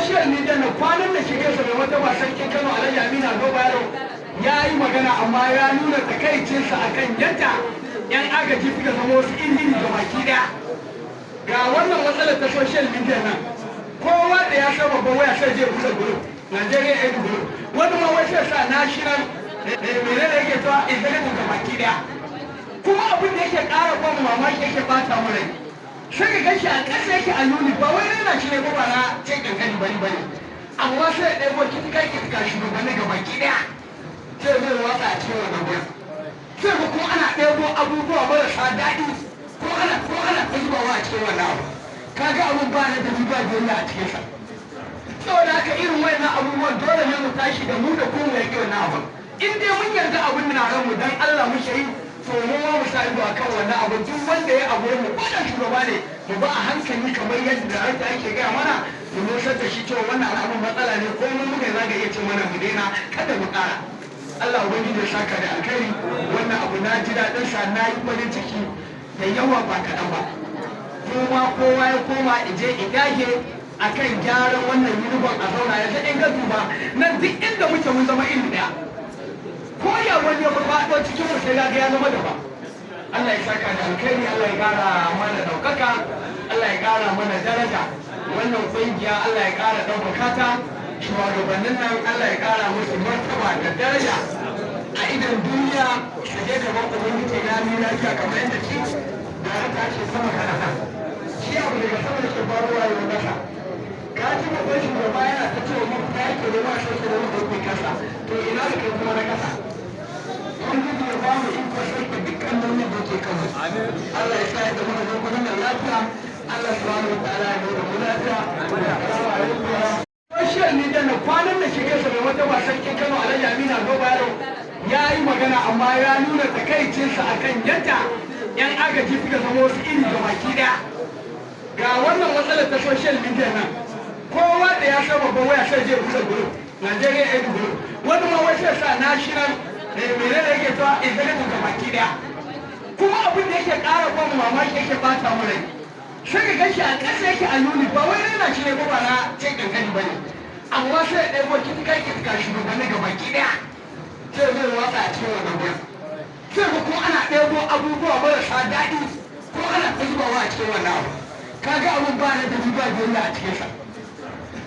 Social media na kwanan da shi kansa mai wata sarkin Kano, Alhaji Aminu Ado Bayero, ya yi magana, amma ya nuna takaicinsa akan yadda 'yan agaji suka zama wasu iri ga baki daya. Ga wannan matsalar ta social media nan, kowa da ya san babban waya sai je buɗe group, Nigeria Aid group, wani ma wai sai sa national menene yake cewa, executive ga baki daya. Kuma abin da yake ƙara ban mamaki, yake bata mu rai, sai ka gashi a ƙasa yake a nuni, ba wai raina shi ne ba, na ce kankani bari bari, amma sai ya ɗebo kitika kitika shugabanni ga baki daya, sai zai watsa a cikin wannan gurin. Sai ga kuma ana ɗebo abubuwa marasa daɗi, ko ana ta zubawa a cikin wannan abu. Kaga abun ba na dabi ba biyayya a cikinsa. Saboda haka irin wayannan abubuwan dole ne mu tashi da mu da ku mu yaƙi wannan abun. In dai mun yarda abun na ran mu dan Allah muke yi, to mu ma mu sa ido akan wannan abu. Duk wanda ya abu mu, ko da shugaba ne, mu ba a hankali kamar yadda da ake gaya mana, mu nusar da shi cewa wannan abun matsala ne, ko mu muka zaga iya ce mana mu daina, kada mu ƙara. Allah Ubangiji ya saka da alkhairi. Wannan abu na ji daɗin sa, na yi farin ciki da yawa ba kaɗan ba. Kuma kowa ya koma ije idage akan gyaran wannan uniform, a zauna. Yanzu in ga duba nan, duk inda muke mun zama iri ɗaya. Ko ya wani ya faɗo cikin mu sai ga ya zama daban. Allah ya saka da alkhairi, Allah ya ƙara mana ɗaukaka, Allah ya ƙara mana daraja. Wannan ƙungiya Allah ya ƙara ɗaukaka ta. Shugabannin nan Allah ya ƙara musu martaba da daraja a idan duniya, su je gaban Ubangiji na mi lafiya, kamar yadda shi da ta ce sama kana shi abu daga sama da ke faruwa yau kasa. Ka ji babban shugaba yana ta cewa mafita yake nema a sauke da wanda yake kasa, to ina da kai kuma na kasa? Ubangiji ya ba mu iko sauke dukkan nauyin da yake kanmu. Allah ya sa yadda muka zo gurin nan lafiya, Allah Subhanahu wa Ta'ala ya nuna mu lafiya. Assalamu alaikum. Social media na kwanan da shi kansa mai wata sarkin Kano, Alhaji Aminu Ado Bayero, ya yi magana, amma ya nuna takaicinsa akan yadda 'yan agaji suka zama wasu iri ga baki daya. Ga wannan matsalar ta social media nan, kowa da ya san babban waya sai je buɗe group, Nigeria Aid group, wani ma wai sai sa national menene yake cewa, executive ga baki daya. Kuma abin da yake ƙara ban mamaki, yake bata mu rai, sai ka gashi a ƙasa yake a nuni, ba wai raina shi ne ba, na ce kankani bane, amma sai ya ɗebo kitika kitika shugabanni ga baki daya, sai zai watsa a cikin wannan gurin. Sai ga kuma ana ɗebo abubuwa marasa daɗi, ko ana ta zubawa a cikin wannan abu. Kaga abun ba na dabi ba biyayya a cikinsa.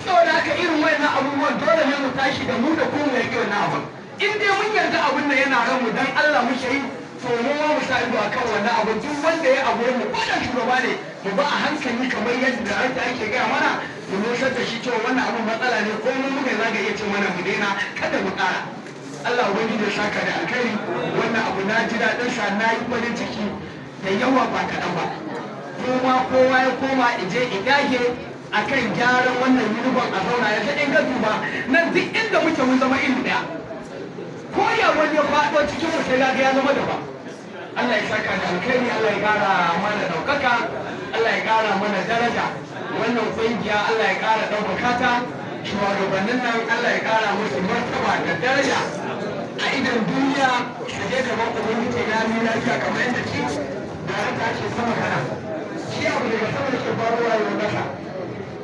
Saboda haka irin wayannan abubuwan dole ne mu tashi da mu da ku mu yaƙi wannan abun. In dai mun yarda abun nan yana ran mu dan Allah muke yi, to mu ma mu sa ido akan wannan abu. Duk wanda ya abu mu, ko da shugaba ne, mu ba a hankali kamar yadda da ake gaya mana, mu nusar da shi cewa wannan abun matsala ne, ko mu muka zaga iya ce mana mu daina, kada mu ƙara. Allah Ubangiji ya saka da alkhairi. Wannan abu na ji daɗin sa, na yi farin ciki da yawa ba kaɗan ba. Kuma kowa ya koma ije idage akan gyaran wannan uniform, a zauna. Yanzu in ga duba nan, duk inda muke mun zama iri ɗaya. Ko ya wani ya faɗo cikin mu sai ga ya zama daban. Allah ya saka da alkhairi, Allah ya ƙara mana ɗaukaka, Allah ya ƙara mana daraja. Wannan ƙungiya Allah ya ƙara ɗaukaka ta. Shugabannin nan Allah ya ƙara musu martaba da daraja a idan duniya, su je gaban Ubangiji na mi lafiya, kamar yadda shi da ta ce sama kana shi abu daga sama da ke faruwa yau kasa.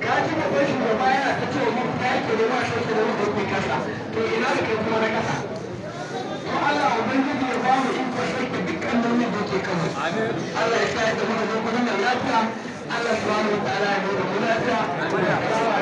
Ka ji babban shugaba yana ta cewa mafita yake nema a sauke da wanda yake kasa, to ina da kai kuma na kasa? To Allah Ubangiji ya ba mu iko sauke dukkan nauyin da yake kanmu. Allah ya sa yadda muka zo gurin nan lafiya, Allah Subhanahu wa Ta'ala ya nuna mu lafiya. Assalamu